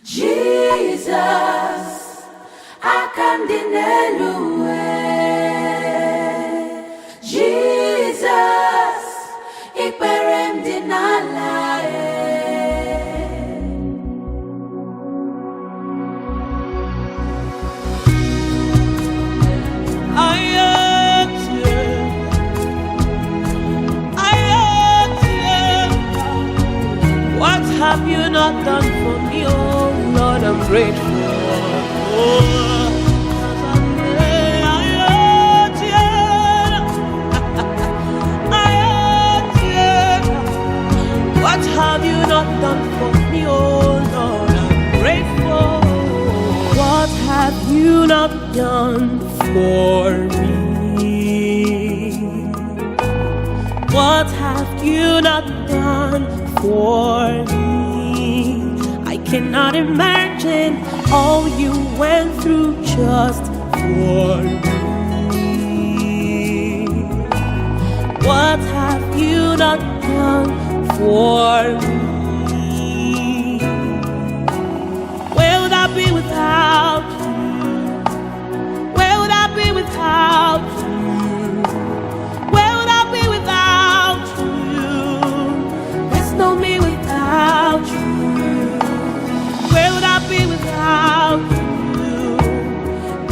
Jizọs, aka m dị n'elu wee. Jizọs, ikpere m dị n'ala ee. What have you not done for me, oh Lord? I'm grateful. Oh, what have you not done for me, oh Lord? I'm grateful. What have you not done for me? What have you not done for me? I cannot imagine all you went through just for me. What have you not done for me? Where would I be without you? Where would I be without you? Where would I be without you? There's no me without you. Where would I be without you?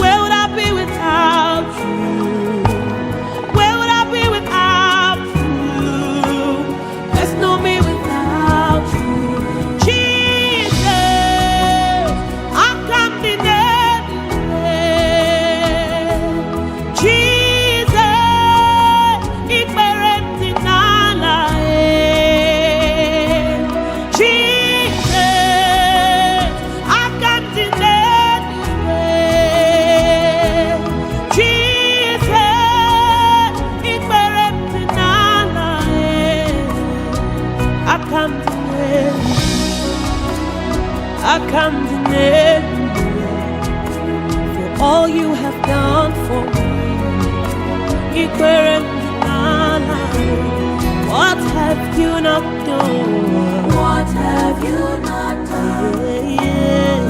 Where would I be without you? Where would I be without you? There's no me without you. Jesus, aka m dị n'elu. Jesus, ikpere m dị n'ala. Jesus, aka m dị n'elu. Jesus, ikpere m dị n'ala. Aka m dị n'elu. Aka m dị n'elu. For all you have done for me. Ikpere m dị n'ala. What have you not done? What have you not done? Yeah.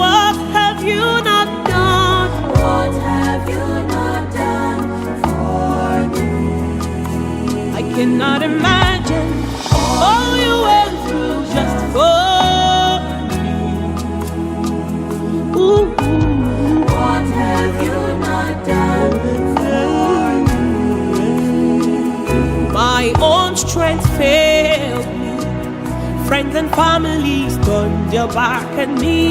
What have you not done? What have you not done for me? I cannot imagine all you went through just for me. Ooh. What have you not done for me? My own strength failed me. Friends and families turned their back on me.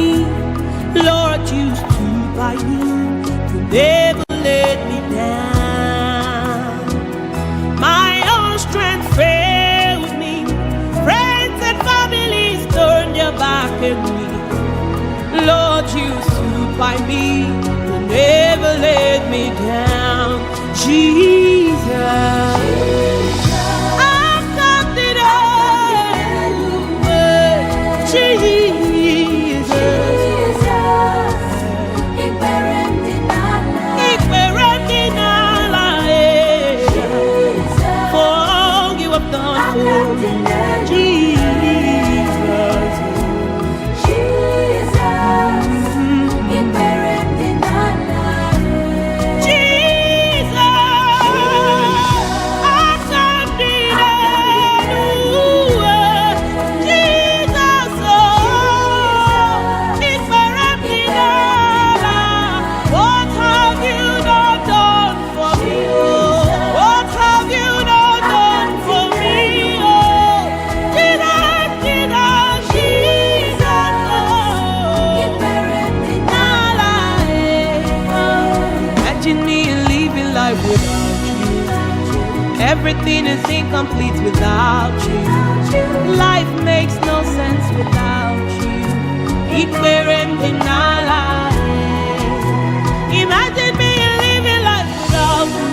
Lord, you stood by me. You never let me down. My own strength failed me. Friends and families turned their back on me. Lord, you stood by me. You never let me down. Jesus. Aka m dị n'elu. Jesus. Jesus, ikpere m dị n'ala. Ikpere m dị n'ala, eh. Jesus, For all you have done aka for m dị me. n'elu. Jesus. Jesus, ikpere m dị n'ala. Jesus. Aka m dị n'elu. Jesus, oh, ikpere m dị n'ala. What have you not done for me? What have you not done for me? Oh, Jesus, Jesus, Jesus, oh. Ikpere m dị n'ala. Imagine me living life without you. Everything is incomplete without you. Life makes no sense without you. Ikpere m dị n'ala. Imagine me living life without you.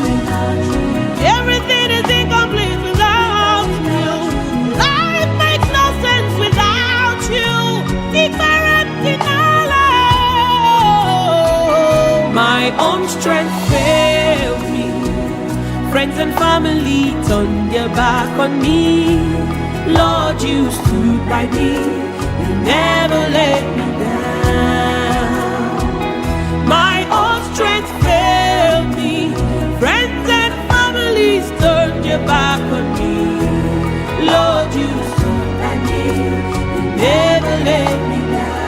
Everything is incomplete without you. Life makes no sense without you. Ikpere m dị n'ala. My own strength failed me. Friends and family turned their back on me. Lord, you stood by me. You never let me down. My own strength failed me. Friends and families turned their back on me. Lord, you stood by me. You never let me down.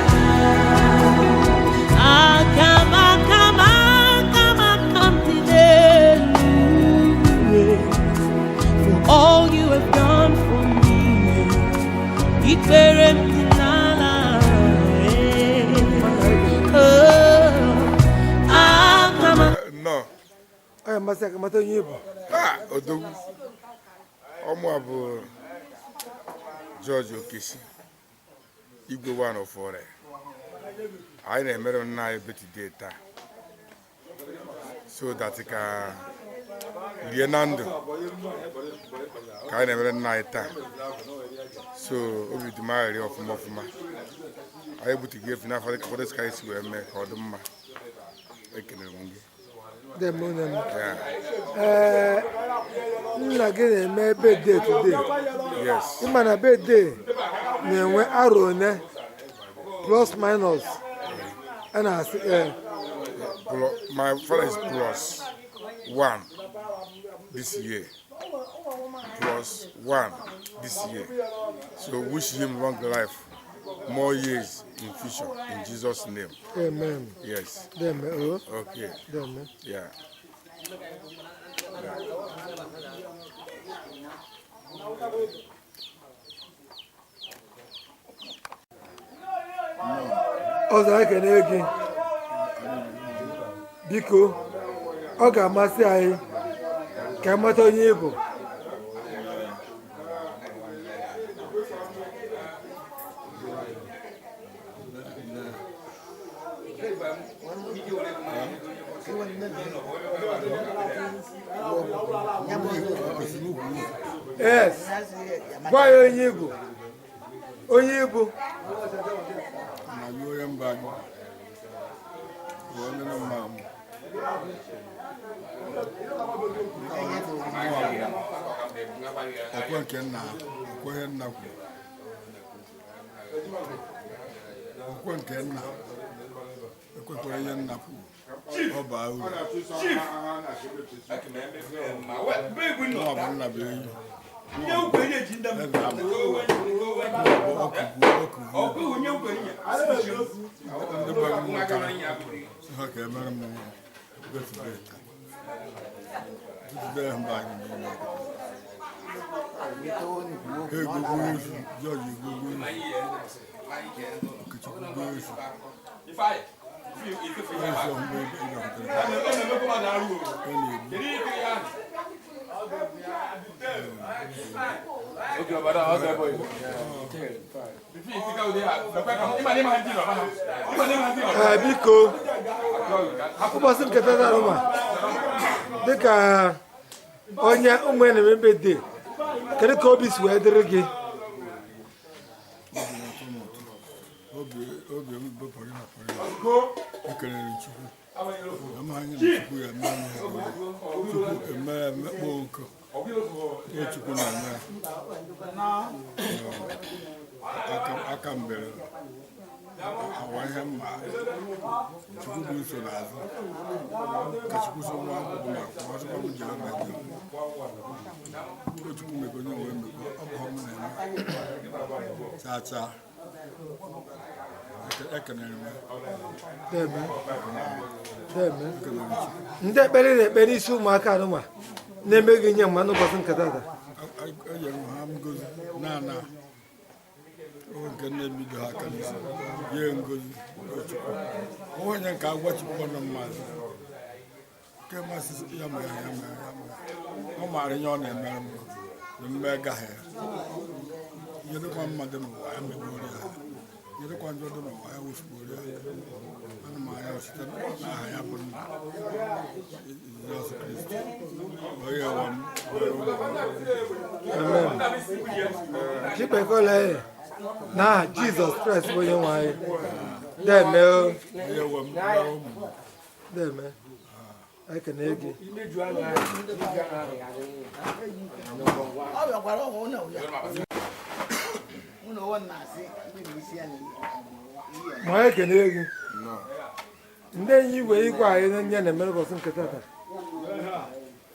Akam, akam, akam, akam dị n'elu. For all you have done for me. Ikpere m dị n'ala. Oh, akam. Nnọọ. Ọ ya mmasị aka mata onye ị bụ. Ah, odogwu ọmụ a bụ George Okesi, Igwe one of Ore. Anyị na-emere nna anyị birthday taa so that ka rie na ndụ ka anyị na-emere nna anyị taa. So obi dị m aghịrị ọfụma ọfụma. Anyị gbutugo efu n'afọ dịka ụfọdụ ka anyị si wee mee ka ọ dị mma. Ekelere m gị. Deme onye m. Ya. Ee, nna gị na-eme birthday today. Yes. Ịma na birthday na-enwe arọ one plus minus a na-asị ee. My father is +1 this year. +1 this year. So wish him long life, more years in future, in Jesus' name. Amen. Yes. Deme o. Okay. Deme. Yeah. Yeah. Ọzọ, ekene gị. Biko, ọ ga-amasị anyị ka anyị mata onye ị bụ. Yes, gwa ya onye ị bụ, onye ị bụ. Na onye mba anyị bụ onye na mma amụ. Mụnwa bụ okwe nke nna ha, okwe ihe nna kwuru, okwe nke nna ekwekwara ihe nna kwuru, ọ baa uru. Mụnwa bụ nna bụ enyi eze ama. Mụnwa bụ ọkụgbu ọkụgbu ndị be m nwetara sị ha ka emere m birthday taa, birthday mba anyị niile. Ha egwugwu ezu, George egwugwu ezu, Okechukwu gbuo ezu ezu mgbe ị bịakwutere ha, ọ na-egbu. Ee, biko, ụbọchị nke tata rụma, dịka onye ụmụ ya na-eme birthday, kedu ka obi si wee dịrị gị? Obi na-atọ m ụtọ. Obi m bụ pọrị na pọrị. Ekelere m Chukwu. Amaghị na Chukwu ya eme m ihe ọ. Chukwu eme emekpọ nkụ. Ihe Chukwu na-eme. Aka mbere awa ihe mma. Chukwu bụ nso n'azụ. Ka Chukwu so nwa akwụkwọ na akwụkwọ ọsọkwa m jere na njem. O Chukwu mekọ onye wee mekọ ọ bụ m na-eme. Chaa chaa. Ekenere m ya. Deme, deme. Ekenere m Chukwu. Ndị ekpere na-ekpe n'isi ụmụaka anụma na-eme gị nye mma n'ụbọchị nke tata. Enyere m ha ngozi na onwe nke na-ebido ha aka n'isi nye ngozi Chukwu onye nke agwa Chukwu ọnụ mmadụ nke masị ya mere, ya mere, ya mere. Ọ maara ihe ọ na-emere m na mme gaghị ya. Ihe dịkwa mma dị n'ụwa ya megbuoro ya, ihe dịkwa njọ dị n'ụwa ya wụsugbuoro ya. Ana m anya site n'aha ya bụ nna Jizọs Kristi, onye nwe m, onye ụmụ m. Amen. Chikpekọla ya n'aha Jizọs Kraịst bụ onye nwe anyị. Deme o. Onye nwe m na ụmụ m. Deme, ekene gị. Ọ bịakwara ọhụ ụlọ ya. Ụlọ. Ma ekene gị. Ndị enyi igwe ikwe anyị na nye na-emere ụbọchị nke tata.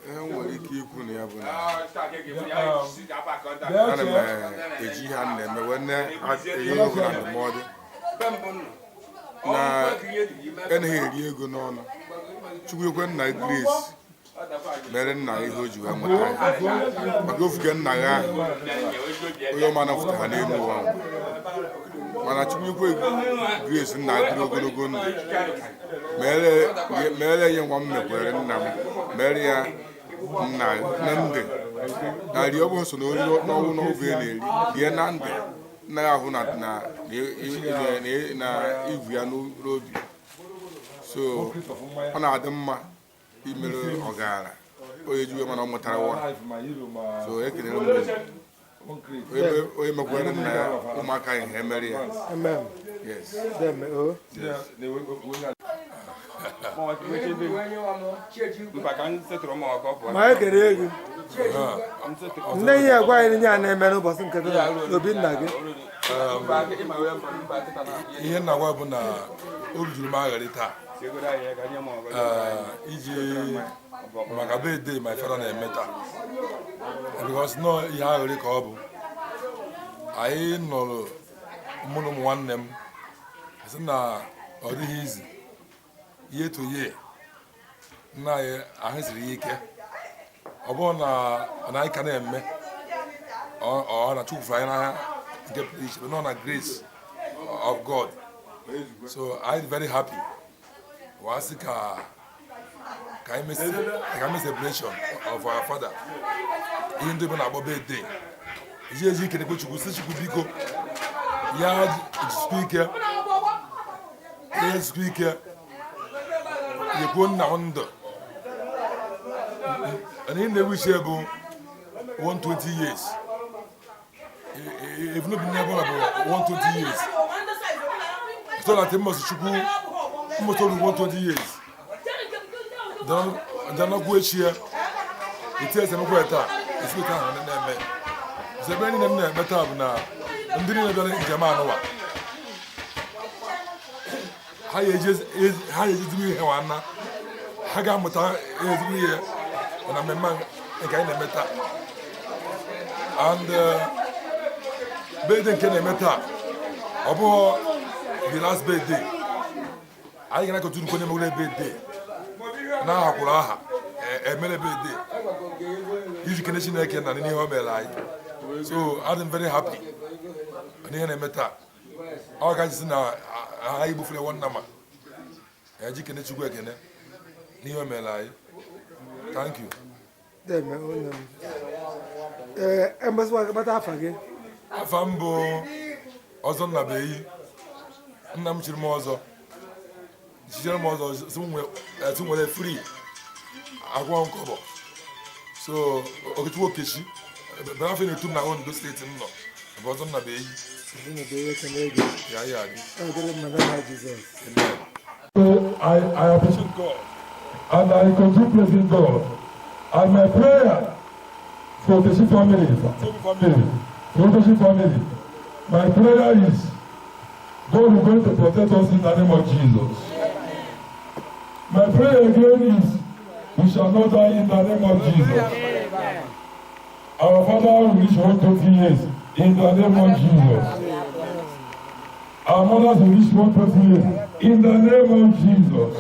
Ihe m nwere ike ikwu na ya bụ na ana m eji ihe a na-eme wee na-enye oge na ndụmọdụ na anaghị eri ego n'ọnụ. Chukwu ekwe nna Grace mere nna ya ihe o ji wee mụta ya, maka ofuge nna ya ahụ onye ọma napụta ha n'elu ụwa ahụ. Mana Chukwu ekwe Grace nna ya dịrị ogologo ndụ, mere ya nwa m mekwere nna m, mere ya nna na ndị na rie. Ọ bụghị so na oriri n'ọnwụ n'oge na-eri rie na ndị nna ya ahụ na na na ivu ya n'obi. So ọ na-adị mma imere ọgara onye jiwe, mana ọ mụtara nwa. So ekelere m onye mekwere nna ya, ụmụaka ya ha emere ya. Amen. Yes. Deme o. Ma ekele gị. Ndị enyi ya gwa anyị nye a na-eme n'ụbọchị nke tata n'obi nna gị. Ihe nna gwa bụ na o rujuru m aghara taa. Ee, iji maka birthday my father na-eme taa, because nọ ihe aghara ka ọ bụ anyị nọrọ, mụ na ụmụ nwanne m, sị na ọ dịghị izi ihe to ye nna anyị ahụ siri ya ike. Ọ bụrụ na anyị ka na-eme ọ na Chukwu fụrụ anyị n'anya nke pụrụ iche, nọ na grace of God. So I'm very happy. Wá sí ka anyị mee celebration of our father, ihe ndị Igbo na-akpọ birthday, eji eji ikenekwe Chukwu, si Chukwu biko ya jisikwa ike, ya jisikwa ike nyekwuo nna m ndụ. Na ihe na-ewichi bụ 120 years. Efunobi nne ebe ọ bụ 120 years, so that mbọsị Chukwu mbọsị oru 120 years danakwu echi ya eti ese emekwa ya taa esi taa ahụ na-eme. So ebe niile m na-eme taa bụ na ndị niile bịara njem anụwa, ha ga-eji ezigbo ihe nwanna, ha ga-amụta ezigbo ihe na mmemme nke anyị na-eme taa. And birthday nke na-eme taa, ọ bụghị the last birthday anyị ga na-akọtụ nkwenye emegoro birthday na aha kwụrụ aha emere birthday iji kene Chineke na n'ihe o mere anyị. So adị m very happy n'ihe na-eme taa. Ọ ka ji si na anyị gbufere nwanna ma eji kene Chukwu ekene n'ihe o mere anyị. Thank you. Deme o nne m. Ee, emesịkwa kpata afa gị. Afa m bụ ọzọ Nnabeyi. Nna m chiri m ọzọ, chichere m ọzọ, si m nwere free akwụkwọ nkọbọ. So Okechukwu Okechi bere afọ na-etu m na Ondo Steeti m nọ bụ ọzọ Nnabeyi. Nnabeyi, ekene gị. Ya ya gị. Ọ dịrị mma n'aha Jizọs. Amen. So I appreciate God and I continue praising God. And my prayer for the family, for family, for the family, my prayer is God is going to protect us in the name of Jesus. My prayer again is we shall not die in the name of Jesus. Our father will reach 120 years in the name of Jesus. Our mothers will reach 120 years in the name of Jesus.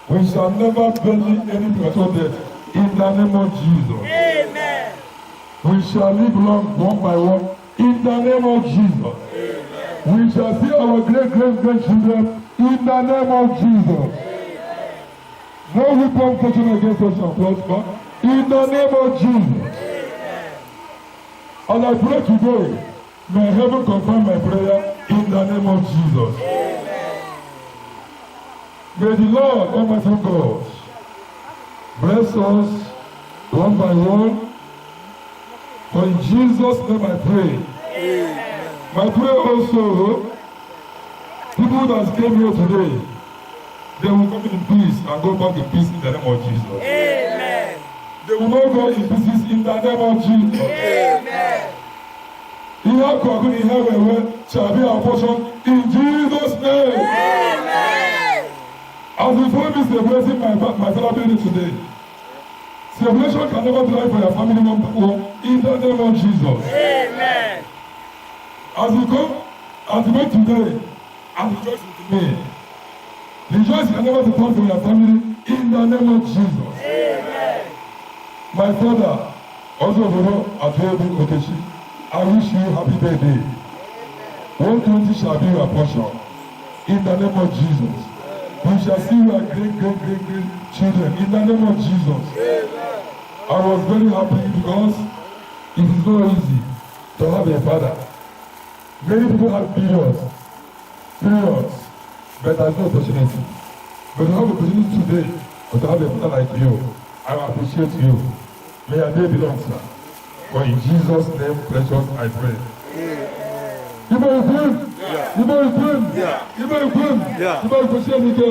We shall never bury any premature death in the name of Jesus. We shall live long one by one in the name of Jesus. We shall see our great great grandchildren in the name of Jesus. No weapon fashioned against us shall prosper in the name of Jesus. And I pray today, may heaven confirm my prayer in the name of Jesus. May the Lord Almighty God bless us one by one. For in Jesus' name I pray. My prayer also, people that came here today, they will come in peace and go back in peace in the name of Jesus. Amen. They will not go in pieces in the name of Jesus. Amen. Ihe akụ akụ na ihe ewe ewe shall be our portion in Jesus' name. As we follow me celebrating my father birthday today, celebration can never dry for your family number one in the name of Jesus. Amen. As we come, as we went today, and rejoice with me, rejoice can never depart from your family in the name of Jesus. Amen. My father, Ozobodo Atuebu Okechi, I wish you happy birthday. 120 shall be your portion in the name of Jesus. We shall see your great, great, great, great children in the name of Jesus. I was very happy because it is not easy to have a father. Many people have billions, billions, but there's no opportunity. But to have opportunity today, but to have a father like you, I appreciate you. May your day be long, sir. For in Jesus' name, precious, I pray. Igbo Ukwu! Igbo Ukwu! Igbo Ukwu! Igbo Ukwu sie n'ike!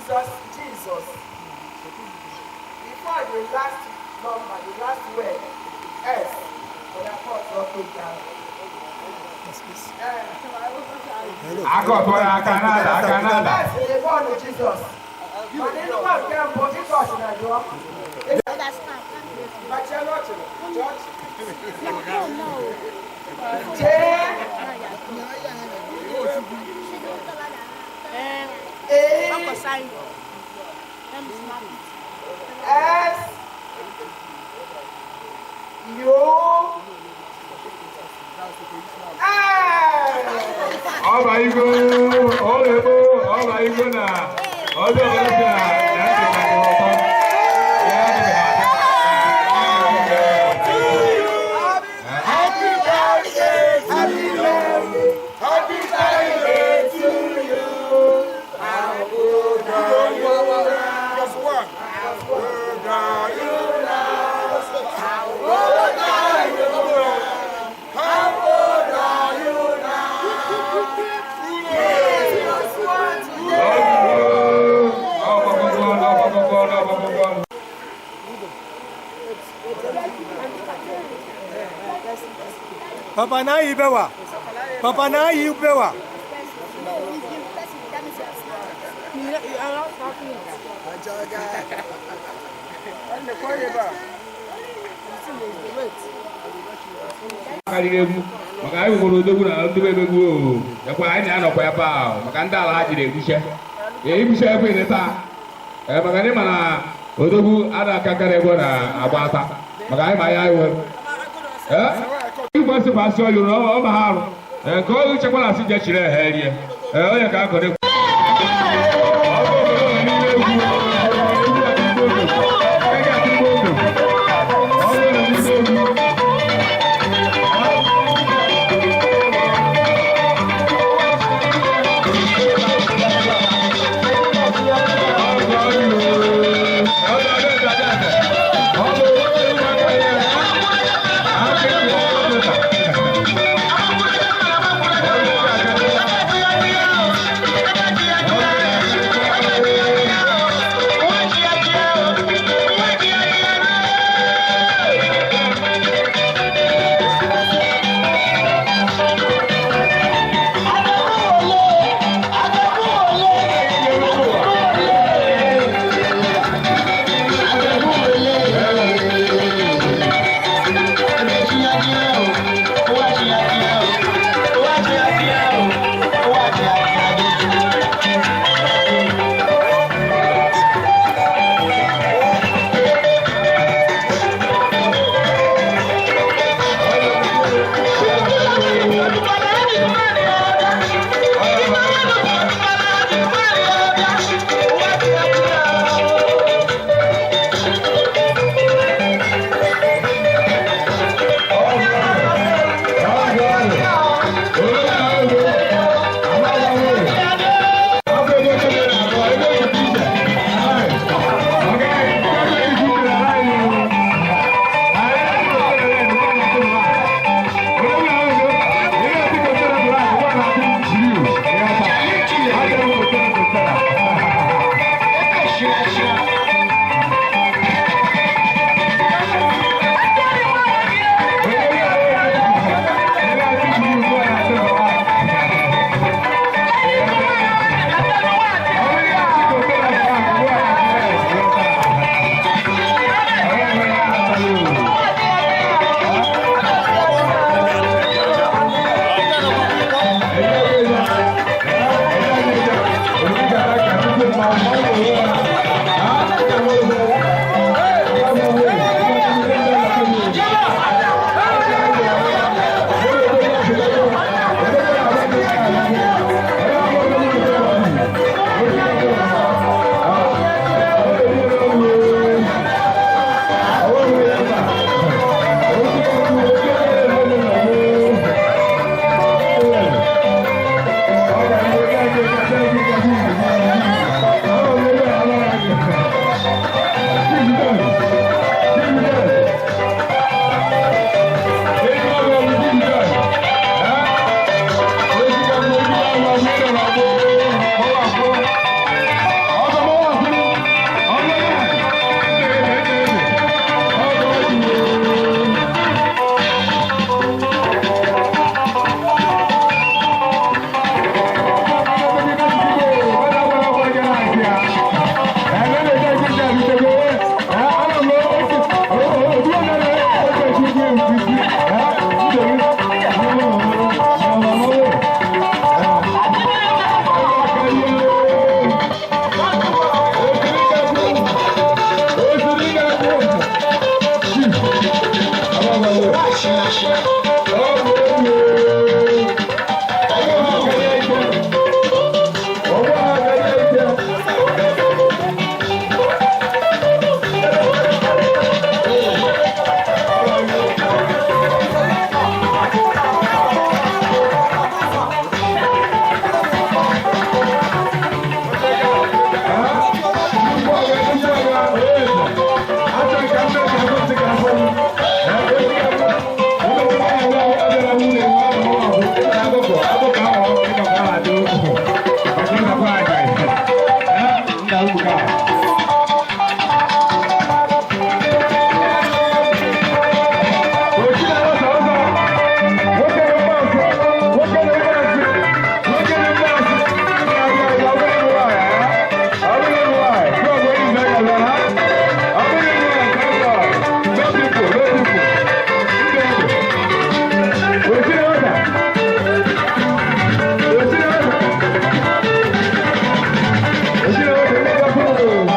Jesus, Jesus. Before the last number, the last word, S, for the fourth of down. Aka ọtọ ya aka n'ala aka n'ala. S is the born of Jesus. Mana ịnụkwa nke mbụ, Jizọs na jụọ. Machie n'ọchị, chọọchị. Jee. A S U L. Ọba igo ọla ebo ọba igo na ọjọ́ ọ̀gá si na ya ntị ka dị ụtọ. Ya adịghị ha ata. Happy birthday to you. Happy birthday to you. How old are you now? Plus one. How old are you now? How old are you now? How old are you now? Plus one today. Ọgbọgbọgbọ ọgbọgbọgbọ. Papa na yi bewa. Papa na yi bewa. Karịrị egwu maka anyị nwere odogwu na ndị be emegbu o ekwe anyị na-anọkwa ebe ahụ maka ndị ala ha jiri egbuche ee igbuche ekwe ne taa ee maka ndị mana odogwu a na-aka egwu na-agba ata maka anyị ma ya anyị nwere ee igwe sị bụ asị ọyụ na ọ ma ha arụ ee nke ọ chekwara asị je chiri ehe rie ee onye ka akọ na Thank you.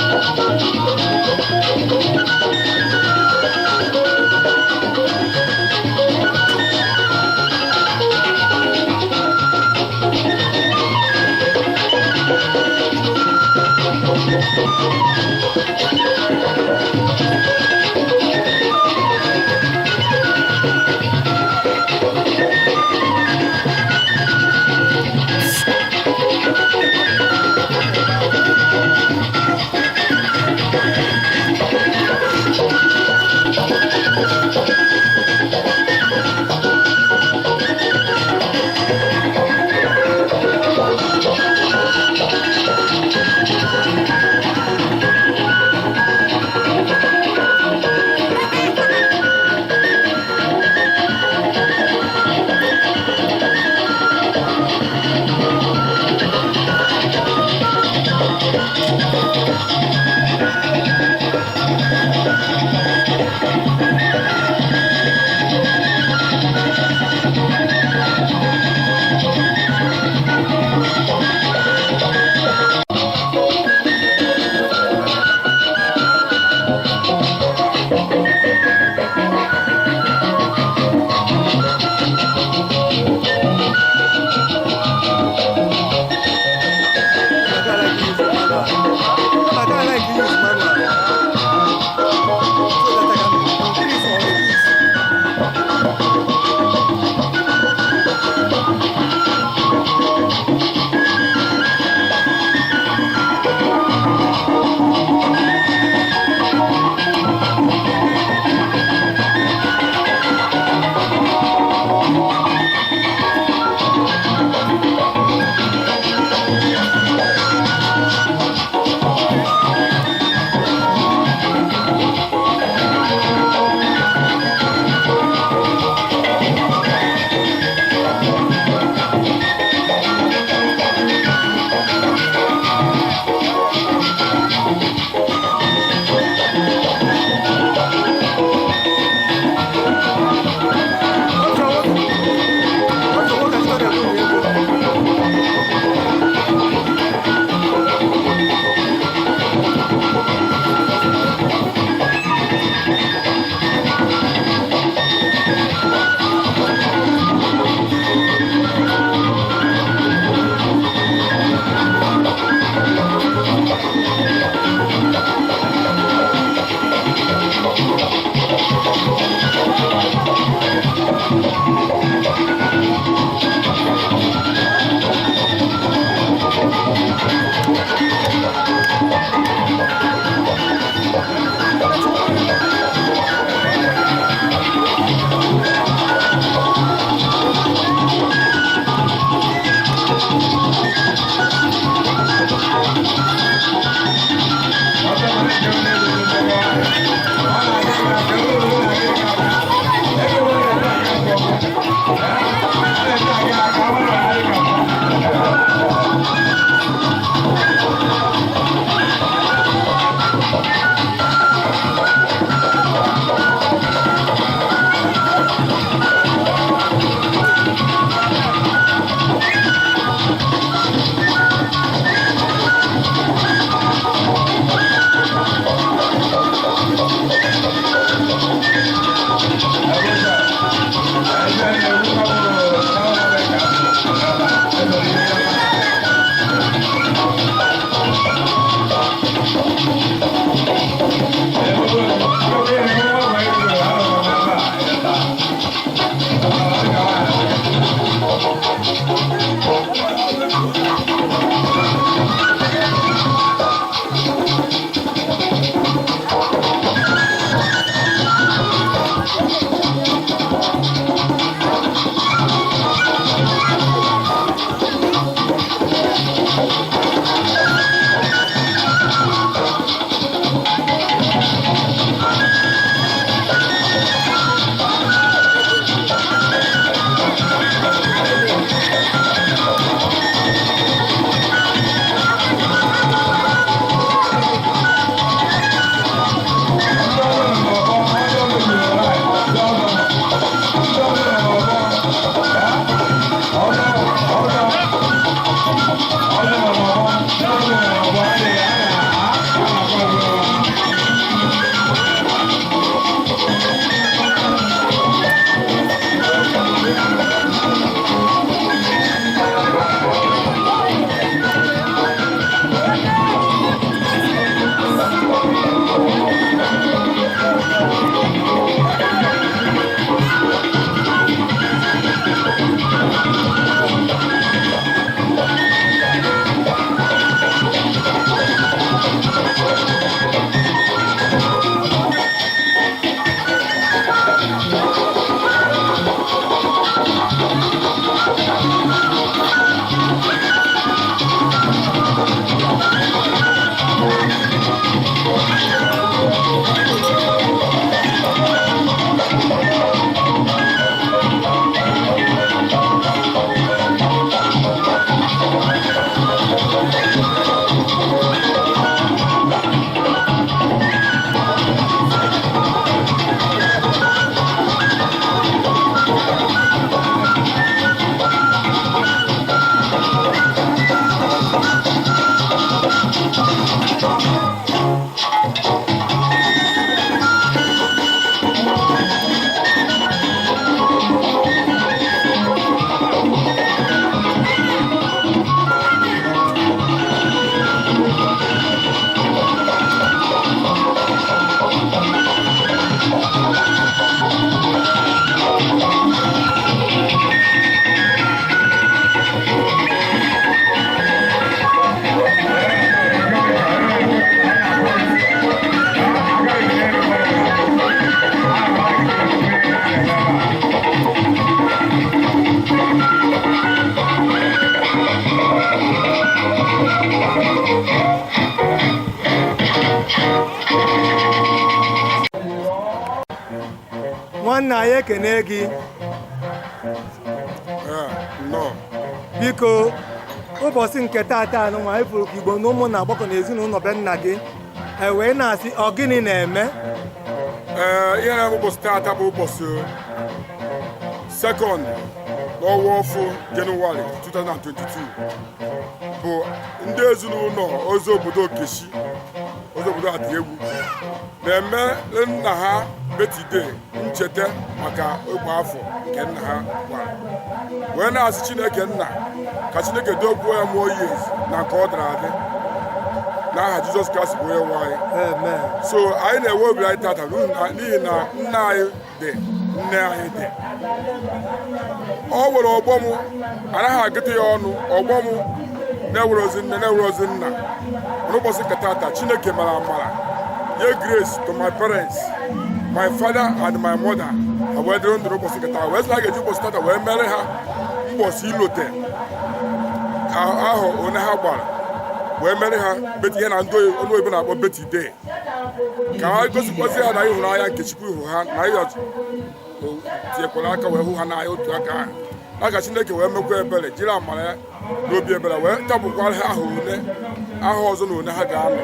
Thank you. Nwanne anyị, ekene gị. Nnọọ. Biko, ụbọchị nke taata anụnwa anyị fụrụ ka Igbo na ụmụ na-agbakọ n'ezinụlọ be nna gị, e wee na-asị, ọ gịnị na-eme? Ee, ihe na-eme ụbọchị taata bụ ụbọchị second n'ọnwa ọfụ Jenụwarị 2022, bụ ndị ezinụlọ ozi obodo Okeshi, ozi obodo Atiegwu, na-eme nna ha birthday, ncheta maka ịgba afọ nke nna ha gbara, wee na-asị Chineke nna ka Chineke dokwuo ya more years na nke ọ dara adị, n'aha Jizọs Kraịst bụ onye nwe anyị. Amen. So anyị na-enwe obi anyị tata n'ihi na nna anyị dị, nne anyị dị. Ọ nwere ọgbọ m anaghị agụta ya ọnụ, ọgbọ m na-ewere ozi nne, na-ewere ozi nna. N'ụbọchị nke tata, Chineke mara amara, nye grace to my parents, my father and my mother, ha wee dịrị ndụ n'ụbọchị nke tata, wee sị na a ga-eji ụbọchị tata wee mere ha ụbọchị ilote ahụ one ha gbara, wee mere ha birthday, ihe na ndị ọnụ oyibo na-akpọ birthday, ka ha gosikwazi ha na ịhụnanya nke Chukwu hụ ha, na ịghọ tinyekwara aka wee hụ ha n'anya otu aka ahụ, na ka Chineke wee mekwa ebere, jiri amara ya n'obi ebere wee tabụkwara ha ahụ one ahụ ọzọ na one ha ga-anọ,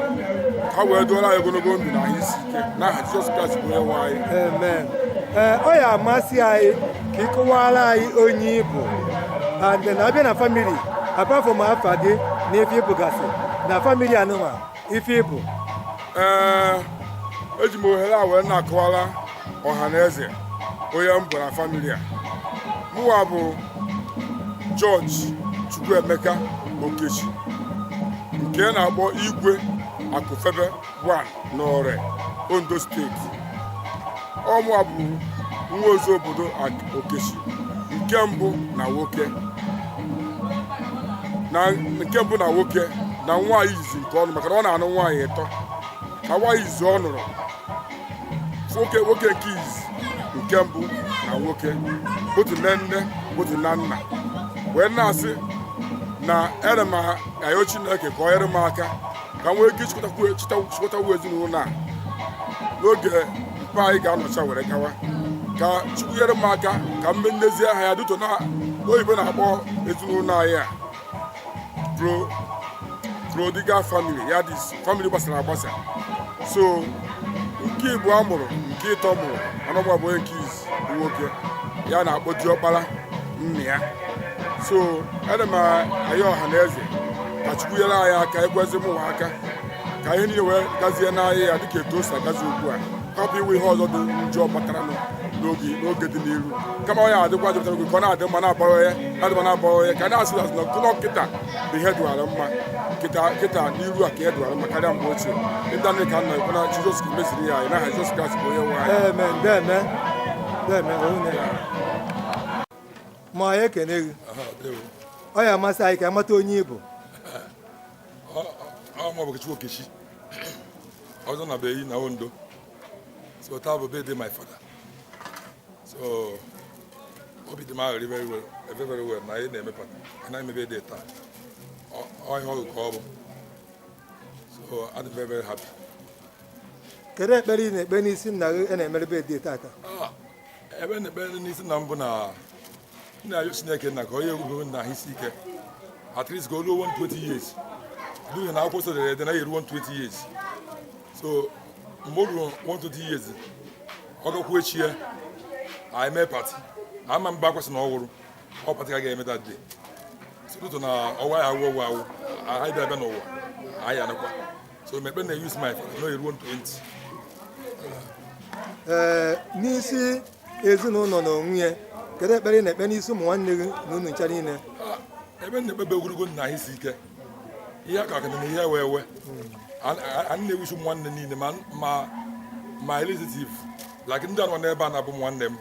ka ha wee dụọrọ anyị ogologo ndụ na ahụ isi ike, n'aha Jizọs Kraịst bụ onye nwe anyị. Amen. Ee, ọ ya amasị anyị ka ị kọwara anyị onye ị bụ, and na abịa na family, apart from afa gị na ife ịbụgasị na family anụnwa, ife ịbụ. Ee, eji m ohere a wee na-akọwara ọha na eze onye m bụ na family a. Mụwa bụ George Chukwuemeka Okechi, nke a na-akpọ Igwe Akụfebe 1 n'Ore, Ondo Steeti. Ọmụwa bụ nwa ozi obodo Okechi nke mbụ na nwoke, na nke mbụ na nwoke na nwaanyị izizi nke ọnụ, maka na ọ na-anụ nwaanyị ịtọ. Ka nwaanyị izizi ọ nụrụ, nwoke, nwoke nke izizi nke mbụ na nwoke, otu nne nne, otu na nna, wee na-asị na ere m ayọ Chineke ka ọ nyere m aka ka m nwee ike ịchịkọtakwu ezinụlọ a n'oge mpa anyị ga-anọcha were gawa, ka Chukwu nyere m aka ka m ndezie aha ya duto na oyibo na-akpọ ezinụlọ anyị a prodigal family, ya dị family gbasara agbasa. So nke Igbo a mụrụ, nke ịtọ mụrụ anọgba, bụ onye nke izi bụ nwoke, ya na-akpọ diọkpara nna ya. So ana m ayọ ọha na eze ka Chukwu nyere anyị aka, ekwezi mụnwa aka, ka ihe niile wee gazie n'ahịa ya dịka etu o si agazi ugbu a, hapụ iwe ihe ọzọ dị njọ batara n'oge dị n'iru, kama ọ ya adịkwa dịpụtara oge ka ọ na-adị mma na-abawanye, na-adị mma na-abawanye, ka na-asị na kụnọ kịta bụ ihe dụwara mma kịta kịta n'iru a, ka ihe dụwara mma karịa mgbe ochie. Ndị anyị ka nna ekwe na Jizọs meziri ya anyị, n'aha Jizọs Kraịst bụ onye nwe anyị. Amen. Deme, deme onye ma anyị ekene gị. Ọ ya amasị anyị ka amata onye ị bụ. Ọ ma bụ Chukwu Okechi ọzọ na beyi na Ondo. So taa bụ birthday my father, so obi dị m aghọrị very well, very very well, na anyị na-eme anaghị eme birthday taa. Ọ ihe ọgụ ka ọ bụ, so I'm very very happy. Kedu ekpere ị na-ekpe n'isi nna gị a na-emere birthday tata? Ebe na-ekpe n'isi na mbụ na nna ayọ Chineke nna ka onye egwugo nna ha isi ike, at least ka o ruo 120 years, n'ihi na akwụkwọ nsọ dere ede na ya eruo 120 years. So mgbe o ruru 120 years, ọ gakwu echi ya, anyị mee party. Ama mba akwụsị na ọ wụrụ ọ party ka a ga-eme that day. So ụtụtụ na ọwa ya awụ ọwụ awụ anyị bịa bịa n'ụwa anyị anakwa. So mekpe na use my father na eruo 120. Ee, n'isi ezinụlọ na onwe ya, kedu ekpere ị na-ekpe n'isi ụmụ nwanne gị na unu ncha niile? Ebe m na-ekpebe ogologo nna anyị si ike, ihe aka aka na ihe wee wee anyị na-ewuchi ụmụ nwanne niile, ma relative, like ndị anọ n'ebe a na-abụ m nwanne m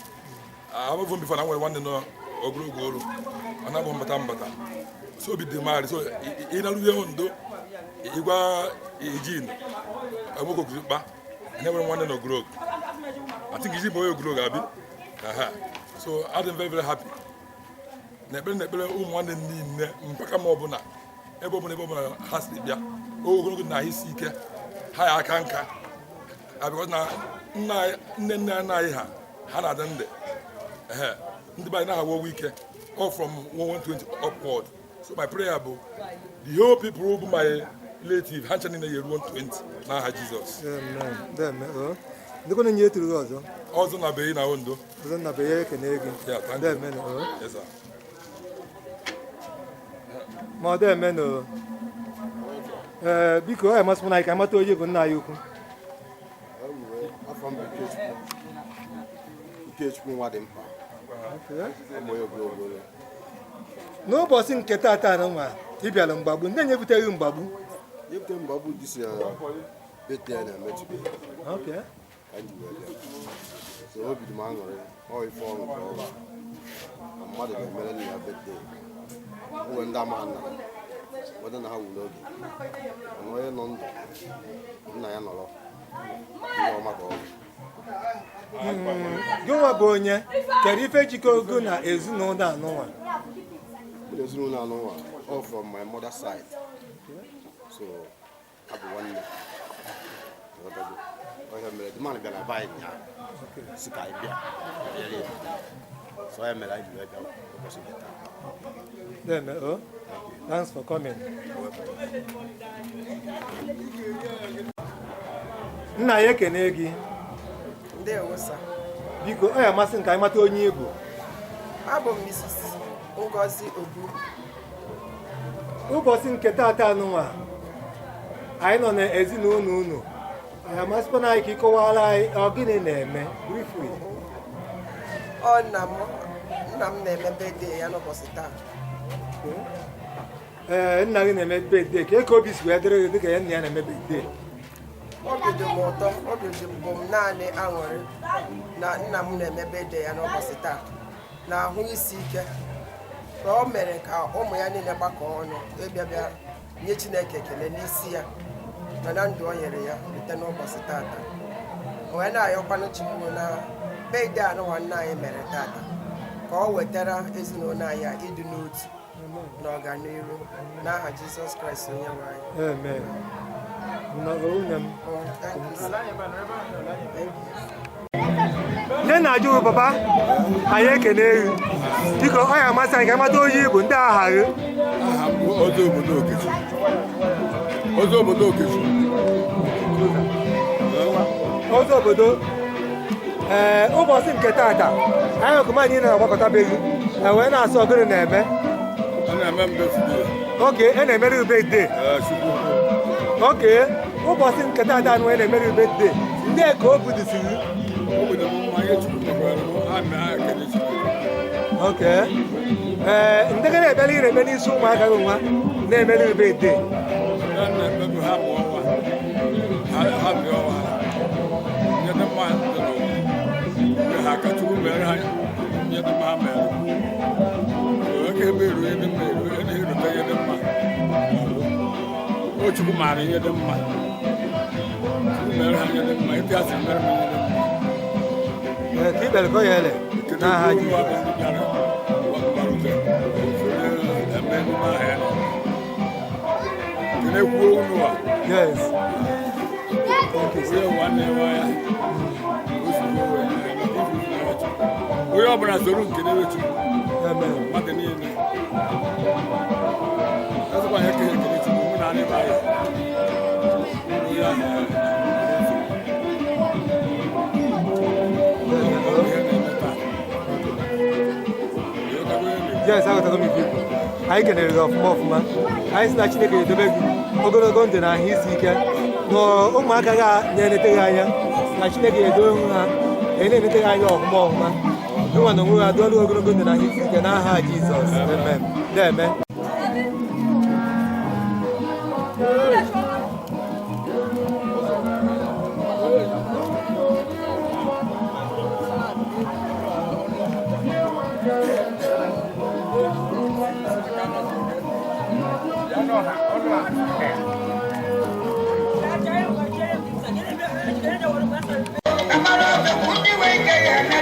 abụbụ m before na nwere nwanne nọ ogologo olu ọ na-abụ mbata mbata. So obi dị marị. So ị na-arụ ndo ịgwa ijin enwekọ okirikpa na enwere nwanne na ogologo. I think iji bụ onye ogologo abi. Aha. So adị m very very happy na ekpere na ekpere ụmụ nwanne niile mpaka ma ọbụla ebe ọbụla ha si bịa, ogologo na isi ike ha ya aka nka. Because na nna nne nne nna anyị ha na-adị ndị ehe ndị be anyị na-ahawa ike all from 120 upward. So my prayer bụ the whole people bụ my relative, ha ncha niile ya eruo 120 n'aha Jizọs. Amen. Deme o. Ndekwana nye eturu gị ọzọ. Ọzọ na beghị na Ondo. Ọzọ nna be ya ekene gị. Yeah, thank you. Deme o. Yes, sir. Ma ọ deme no. Ee, biko, ọ amasị m na anyị ka amata onye bụ nna anyị ukwu. Afọ m bụ Ikechukwu, Ikechukwu nwa dị mkpa. Ụmụ ya ogologo. N'ụbọchị nke taata na nwa ị bịara mgbagbu, ndị nyebuteghị mgbagbu. Yepụta mgbagbu dị si na birthday a na-eme today. Ka m ji wee bịa. So obi dị m aṅụrị, ọ ife ọṅụ ka ọ bụ na mmadụ ga-emere nna ya birthday. O nwere ndị ama nna weda na ha wuru oge, mana onye nọ ndụ nna ya nọrọ, ihe ọma ka ọ bụ. Gị nwa bụ onye kedu ife jikọ ogo na ezinụlọ anụnwa? Mụ na ezinụlọ anụnwa, all from my mother side, so abụ nwanne. Ghọtago? Ọ ihe mere the man bịara be anyị nyaa si ka anyị bịa bịara ya. So ya mere anyị ji wee bịa ụbọchị nke taa. Deme o. Thanks for coming. Nna ya ekene gị. Ndewo, sir. Biko, ọ ya amasị m ka anyị mata onye ị bụ. Abụ m Mrs. Ngozi Obu. Ụbọchị nke taata anụnwa anyị nọ n'ezinụlọ unu, anyị amasịkwana anyị ka ị kọwara anyị ọ gịnị na-eme briefly. Ọ nna m na-eme birthday ya n'ụbọchị taa. Ee, nna gị na-eme birthday. Ka obi si wee dịrị gị dịka ya nna ya na-eme birthday? Obi dị m ụtọ, obi dị bụ m naanị aṅụrị na nna m na-eme birthday ya n'ụbọchị taa. Na ahụ isi ike ka o mere ka ụmụ ya niile gbakọọ ọnụ ịbịa bịa nye Chineke ekele n'isi ya na na ndụ o nyere ya rute n'ụbọchị tata. O wee na-ayọkwanụ Chukwu na birthday anụnwa nna anyị mere tata, ka ọ wetara ezinụlọ anyị a ịdị n'otu na ọganihu n'aha Jizọs Kraịst onye nwe anyị. Amen. Nnọọ, nwunye m. Oh, thank you, sir. Thank you. Nne na ajụ papa anyị ekene gị. Biko, ọ ya amasị anyị ka amata onye ị bụ, ndị agha gị. Aha m bụ Ọzọ obodo Okechi, Ọzọ obodo Okechi. Ọzọ obodo. Ee, ụbọchị nke taata anyị ọkụma anyị na-agbakọtabeghị e wee na-asụ ọgụrụ na-eme. A na-eme m birthday. Oge e na-emere gị birthday? Ee, Chukwu. Oge ụbọchị nke taata anyị wee na-emere gị birthday, ndị ka o budisiri? Obodo m mma, ihe Chukwu mekwara m, ha mee ha ekele Chukwu. Oke, ee, ndị ga na-ekpere ị na-ekpe n'isi ụmụaka gị nwa na-emere gị birthday? Ya na-ekpebu ha mụọ nwa ha, ha mịa ọnwa ha, nye ndị mma dị n'ụwa, nye ha aka. Chukwu mere ha nye ndị mma ha mere oge ebe eru ihe dị mma, eru erute ihe dị mma. O Chukwu maara ihe dị mma. Chukwu mere ha ihe dị mma, etu ha si mere m ihe dị mma. Ee, ka ikpere ka ọ ya ele n'aha Jizọs. Ndị bịara gbarute soro eme emume ahụ ya na-eme. Kenekwuo unu a. Yes. Onye nwanne nwe ya, o si wee wee maka ife Chukwu. Onye ọbụla soro nke na-ewe Chukwu. Mmadụ niile. Ezekwa anyị ekele ekele Chukwu, mụ na anyị bụ anyị. Onye ahụ Yes, aghọtago m ife ikwu. Anyị kenere gị ọfụma ọfụma. Anyị sị na Chineke ga-edobe gị ogologo ndụ na ahụ isi ike, na ụmụaka ga na-enete gị anya, na Chineke ga-edobe ha na na-enete gị anya ọfụma ọfụma. Gịnwa na onwe ha dụọlụ ogologo ndụ na ahụ isi ike n'aha Jizọs. Amen. Deme. Ndị wee ke ya na